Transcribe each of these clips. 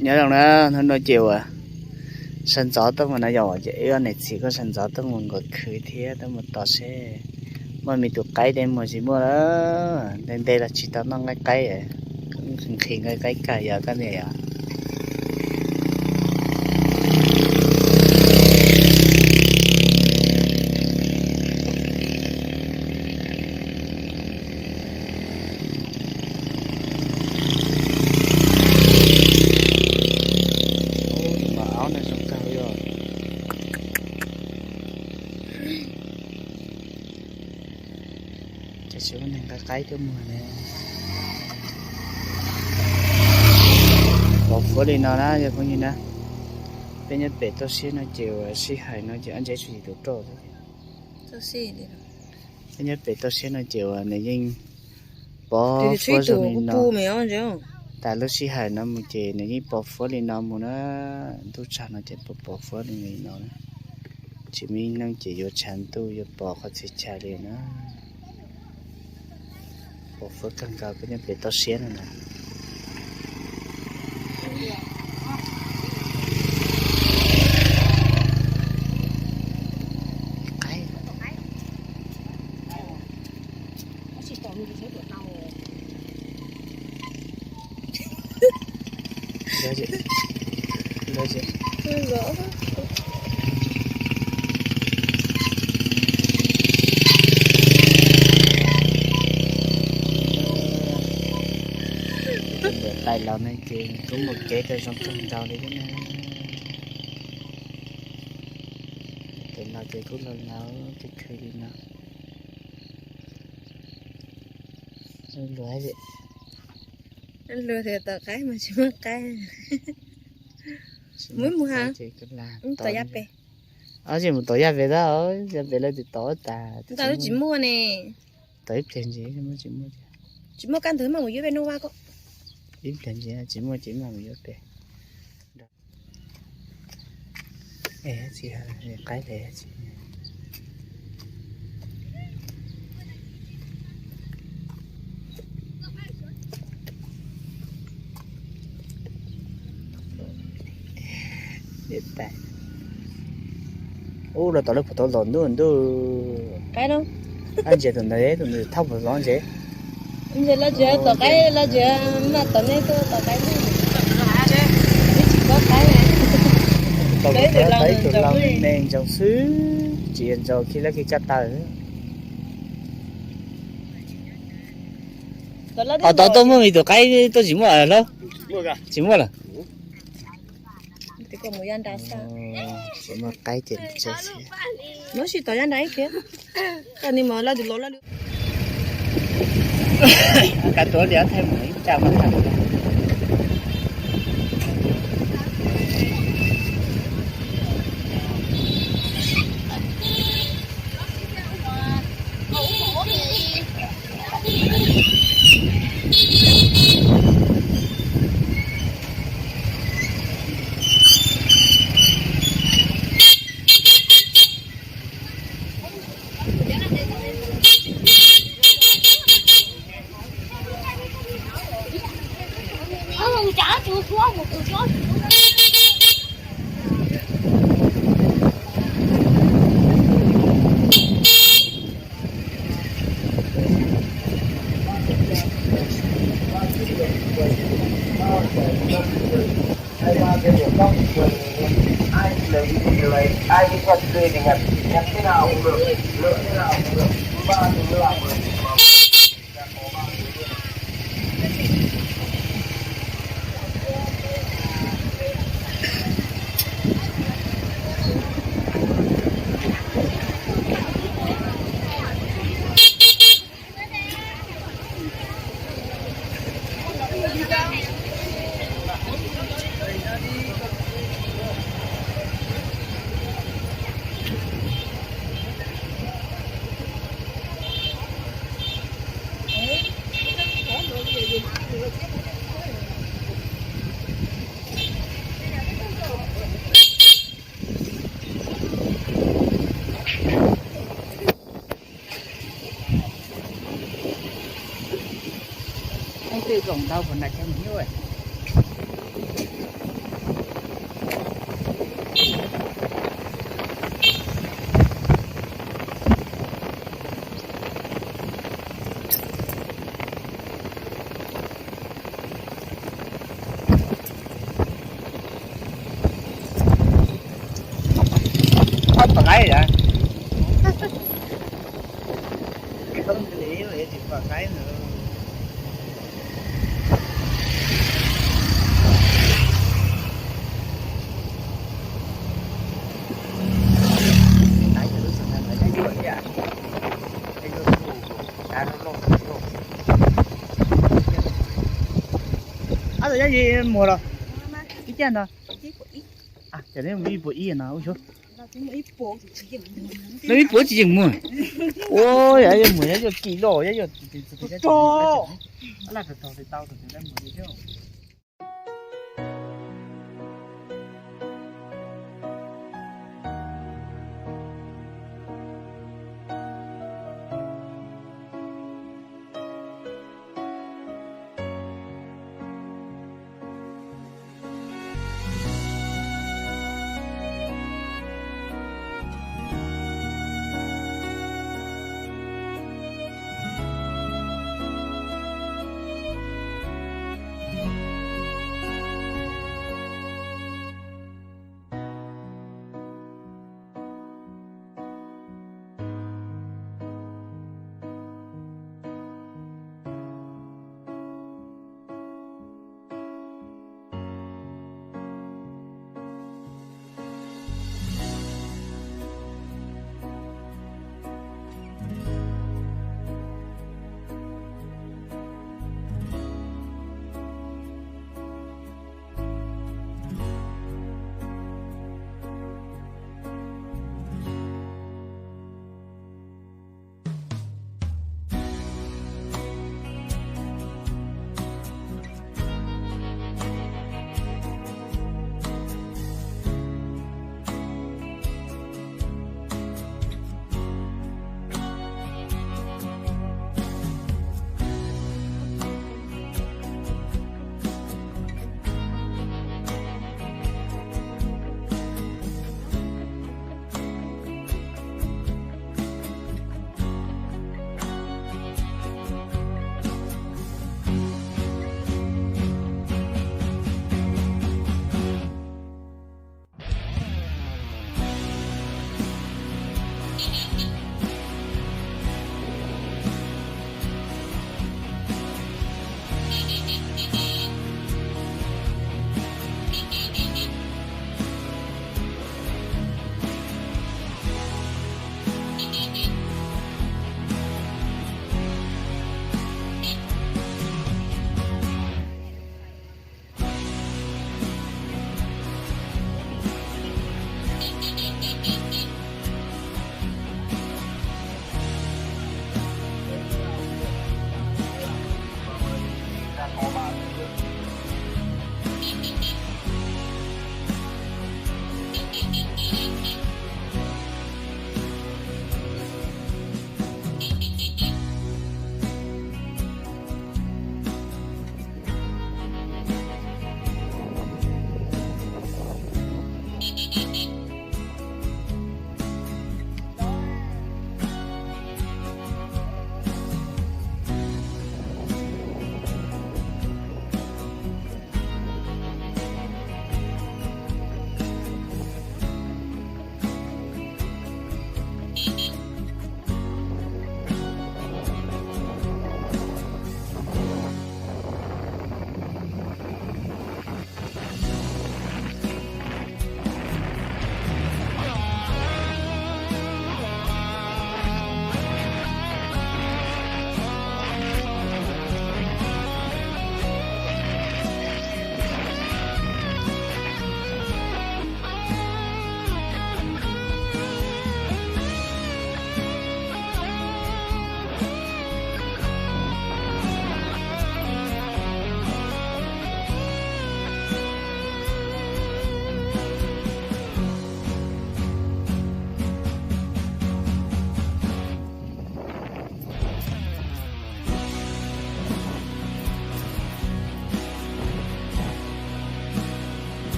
Nyob zoo na, hnub no ces uas sawv ntxov tuaj mus no yog ces wb ob niam txiv kuj sawv ntxov tuaj mus nkaum khwv thiab tuaj mus tos seb muaj me tus qaib tej muag tsis muaj lawm. Ntev ntev los tsis tau noj nqaij qaib, nqhis nqhis nqaij qaib kawg yog koj niam yog. Tus mam aub no zoo kawg li os. Ces tsis muaj neeg nqa qaib tuaj muag ne. Pov fuab li no na yog phooj ywg na. Peb nyob pem toj siab no ces uas sij hawm no ces ob ntseb tsis yim tus roj. Peb nyob pem toj siab no ces uas nws yeej pov fuab zoo li no. Tas lub sij hawm no mus ces nws yeej pov fuab li no mus na. Ntuj tsag no ces pov pov fuab li no na. Tsis muaj ib neeg ces yuav tshav ntuj yuav pov qhov txhia chaw li na. Pov fuab kawg nkaus peb nyob pem toj siab no na. Tais laus ne ces kuj mus kev rau zoo kawg nkaus li thiab na. Tais laus ces kuj laus laus ces khwv li no. Luag, luag tias tom qaib mas tsis muaj qaib. Muab mus ha. Tom yaj pem. Ces mus tom yaj pem tab, yaj pem lawv tias tom tas. Ntawd tsis muaj ne. Tom ib pliag ntsis muaj tsis muaj. Tsis muaj kab ntawd mas mus yuav pem no vaj ko. Ib pliag ntsis tsis muaj ces mam mus yuav pem. Tsis qaib tsis. Ub, los tom lawv puag tod los ntuj ntuj. Ntsia tus ntawd, tus ntawd thauj puag tod ntses. Ntses los tsev tom qaib los tsev, mas tom nej tuaj tom qaib. Tsis paub qaib. Tom qaib tus lau me me ntsoov xwb, tsis ntsoov khi lab khi kab taw. Tom tod tuaj muaj me tus qaib tuaj tsis muaj lawm. Tsis muaj lawm. Tsis muaj qaib ces tsis tom yaj nrad ib tiag. Koj ni mas laj tus los laj. Kav tuav tias thaij mus ib tsam mas thaij. Ib tug zoo ntau puas nram cov mus nyuj. Ob pom qaib yom. Tsis pom qaib na. Ab, tau yob yim muag los ib cag no. Ces neb mus ib puas ib no ub xyov. Neb ib puas tsis yeem muag. Ua yog yuav muag, yog yuav kim loj, yog yuav laj tau tau.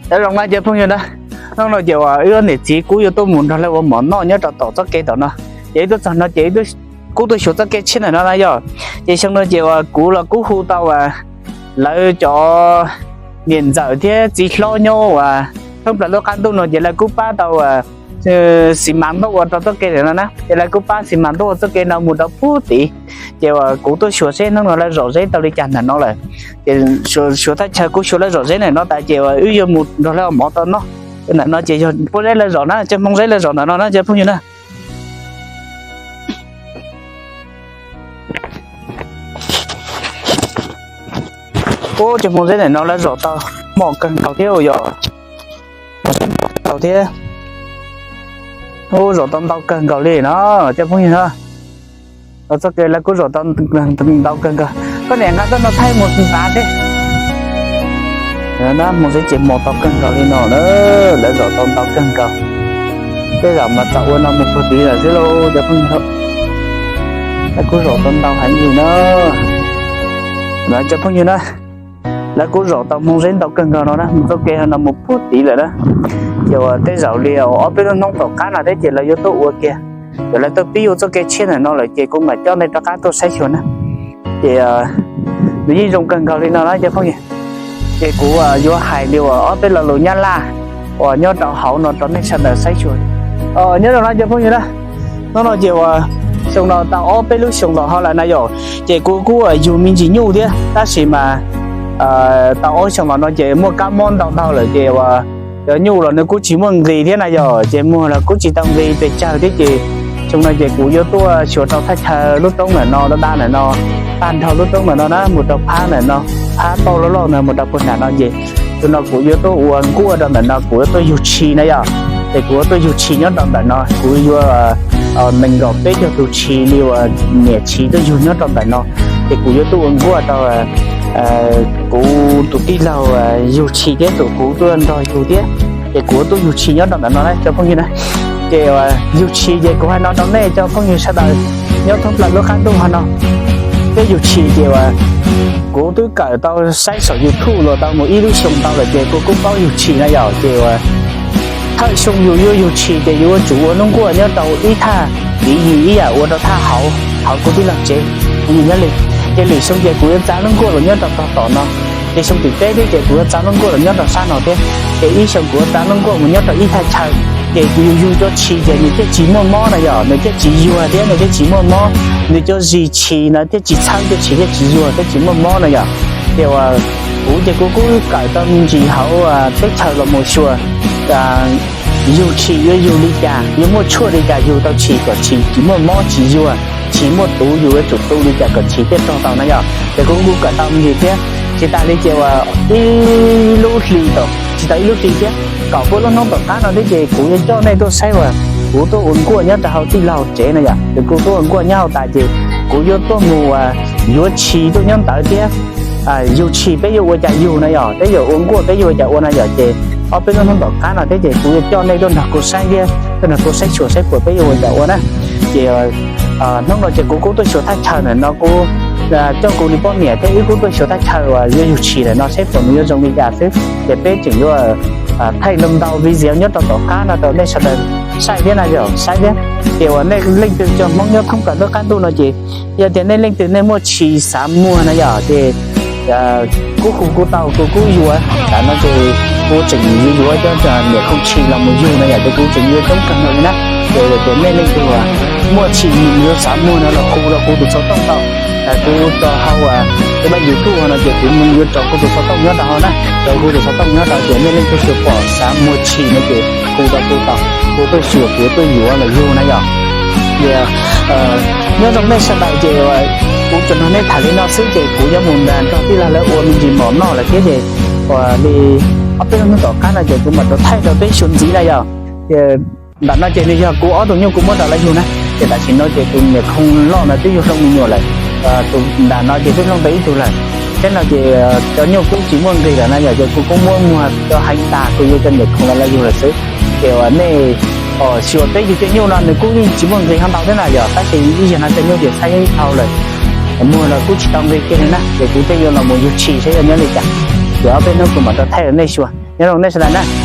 Nyob zoo na cov phooj ywg na, hnub no ces uas wb ob niam txiv kuj yuav tuaj mus nrog lawv ua mov noj nyob rau tom txoj kev tom no. Ces wb tuaj txog no ces wb kuj tuaj xyuas txoj kev tshiab ntawm no na yog. Ces xyoo no ces uas kuv los kuj hu tau uas lawv cov niam ntxawm thiab txiv hlob nyob uas thoob plaws lub qab ntuj no ces lawv kuj pab tau uas xis mas ntuj ua rau txoj kev ntawm no na, ces lawv kuj pab xis mas ntuj ua txoj kev no mus rau puag tid. Ces uas kuv tuaj xyuas seb hnub no lawv zom zeb tau li cas ntawm no lawm. Ces xyuas thaj chaw kuv xyuas lawv zom zeb ntawm no tas ces uas wb yuav mus nrog lawv ua mov tau noj. Ntawm no ces yog pob zeb lawv zom na, cov hmoov zeb lawv zom ntawm no na cov phooj ywg na. Ub, cov hmoov zeb ntawm no lawv zom tau mos kawg nkaus thiab uas yog tau thiab. Ub, zom tau ntau kawg nkaus li no cov phooj ywg na. Txoj kev lawv kuj zom tau ntau kawg nkaus. Koj niam nqa tuaj no thaij mus nrad thiab. Hmoov zeb ces mos tau kawg nkaus li no na, lawv zom tau ntau kawg nkaus. Tej zaum mas txaus ua no mus puag tid lawm xwb lauj cov phooj ywg. Lawv kuj zom tau ntau heev li na. Cov phooj ywg na, lawv kuj zom tau hmoov zeb ntau kawg nkaus no na, mus txoj kev no mus puag tid lawm na. Ces uas tej zaum li ob peb lub hnub tom qab no thiab ces lawv yuav tuaj ua kiag. Ces lawv tuaj pib ua txoj kev tshiab ntawm no lawm ces kuv mam coj nej rov qab tuaj saib xyuas na. Ces nws yeej zoo kawg nkaus li no na cov phooj ywg. Ces kuv yuav hais li uas ob peb lo lus Nyab Laj uas nyob rau hauv no rau nej sawv daws saib xyuas. Nyob zoo na cov phooj ywg na, hnub no ces uas xyoo no tau ob peb lub xyoo los ho lawm na yom. Ces kuv kuj yug me ntsis nyuj thiab tab sis mas tau ob xyoo los no ces muaj kab mob ntau ntau lawm ces uas cov nyuj los nws kuj tsis muaj nqis thiab na yom, ces muag los kuj tsis tau nqis pes tsawg thiab ces xyoo no ces kuv yuav tuaj xyuas rau thaj chaw lub roob ntawm no dab dab ntawm no, tag nrho lub roob ntawm no na mus rau phab ntawm no, phab toj loj loj ntawd mus rau puag nram no ces xyoo no kuv yuav tuaj ua nkuaj rau ntawm no, kuv yuav tuaj yug tshis na yom. Ces kuv yuav tuaj yug tshis nyob rau ntawm no, kuv yuav nees nkaum peb caug tus tshis li uas niam tshis tuaj yug nyob rau ntawm no. Ces kuv yuav tuaj ua nkuaj rau kuv tus tij laug yug tshis thiab tus kuv tuaj nrog yug thiab. Ces kuv yuav tuaj yug tshis nyob rau ntawm no na cov phooj ywg na. Ces yug tshis ces kuv hais no rau nej cov phooj ywg sawv daws nyob thoob plaws lub qab ntuj hov no, peb yug tshis ces uas kuv twb kawm tau saib saum YouTube los tau mus ib lub xyoo ntau lawm ces kuv kuj paub yug tshis na yom. Ces uas thawj xyoo yus yuav yug tshis ces yuav tsum ua lub nkuaj nyob rau ib thaj, ib yam ua rau thaj hauv, hauv kuv tij laug tsev, yus nyob li. Ces lwm xyoo ces kuv yuav txav lub nkuaj los nyob rau tog tom no, ces xyoo tim peb thiab ces kuv yuav txav lub nkuaj los nyob rau sab no thiab. Ces ib xyoo kuv yuav txav lub nkuaj mus nyob rau ib thaj chaw, ces yus yug cov tshis ces nws thiaj tsis muaj mob na yom, nws thiaj tsis yuag thiab nws thiaj tsis muaj mob, nws cov zis tshis na thiaj tsis txhawb, cov tshis thiaj tsis yuag thiab tsis muaj mob na yom. Ces uas kuv ces kuv kuj kawm tau me ntsis hauv teb chaws los mus xyuas yug tshis yuav yug li cas, yuav muaj tshuaj li cas yug tau tshis kom tshis tsis muaj mob tsis yuag, tshis muaj tuv yus yuav tsum tu li cas kom tshis thiaj rog tau na yom. Ces kuv kuj kawm tau me ntsis thiab. Tsis tas li ces uas ib lub hli, tsis tau ib lub hli thiab, kaum pua lub hnub tom qab no thiab ces kuv yuav coj nej tuaj saib uas kuv tuaj ua nkuaj nyob rau hauv tij laug tsev na yom. Ces kuv tuaj ua nkuaj nyob hauv tas ces kuv yuav tuaj mus yuav tshis tuaj nyob ntawd thiab. Yug tshis peb yuav ua cas yug na yom, peb yuav ua nkuaj peb yuav ua cas ua na yom. Ces ob peb lub hnub tom qab no thiab ces kuv yuav coj nej tuaj nrog kuv saib thiab tuaj nrog kuv saib xyuas saib puas peb yuav ua cas ua na. Ces hnub no ces kuv kuj tuaj xyuas thaj chaw ntawm no, kuv coj kuv li poj niam thiab wb kuj tuaj xyuas thaj chaw uas yuav yug tshis ntawm no saib puas nws yuav zoo li cas xwb. Ces peb tseem yuav thaij ntau ntau video nyob rau tom qab no rau nej sawv daws saib thiab na yom, saib thiab. Ces uas nej leej twg cov Hmoob nyob thoob plaws lub qab ntuj no ces yog tias nej leej twg nej muaj tshis xav muag na yom ces kuj hu kuv tau kuv kuj yuav. Tam no ces kuv tseem yuav yuav cov niam khoo tshis los mus yug no yom, ces kuv tseem yuav coob kawg nkaus li na. Ces yog tias nej leej twg uas muaj tshis yuav xav muag no los hu rau kuv tus xov tooj tau. Kuv rau hauv tus paj YouTube no ces kuv yuav rau kuv tus xov tooj nyob rau hauv na, rau kuv tus xov tooj nyob rau ces nej leej twg xav pom xav muag tshis no ces hu rau kuv tau, kuv tuaj xyuas kuv tuaj yuav los yug na yom. Ces nyob zoo nej sawv daws ces kuv tsuas nrog nej tham li no xwb ces kuv yuav mus nrog tij laug lawv ua me ntsis mov noj lawm thiab ces uas li ob peb lub hnub tom qab no ces kuv mam rov thaij rau peb xyuas ntxiv na yom. Ces ntawm no ces nws yog kuv ob tug nyuj kuv muab rau lawv yug na. Ces tam sim no ces tus niam khoo loj no twb yug hlob me nyuam lawm, tus nram no ces twb hlob ntawd ib tug lawm. Thiab no ces cov nyuj kuj tsis muaj nqis lawm na yom, ces kuv kuj muab muag cov heev tas kuv yuav cov niam khoo los lawv yug lawm xwb. Ces uas nej xyuas peb yug cov nyuj no nws kuj yeej tsis muaj nqis ho ntau thiab na yom, tab sis ib zaug no cov nyuj ces saib dhau lawm, muag los kuj tsis tau nqis kiag li na, ces kuv thiaj yuav los mus yug tshis saib yog nyob li cas. Ces ob peb hnub kuv mam rov thaij rau nej xyuas. Nyob zoo nej sawv daws na.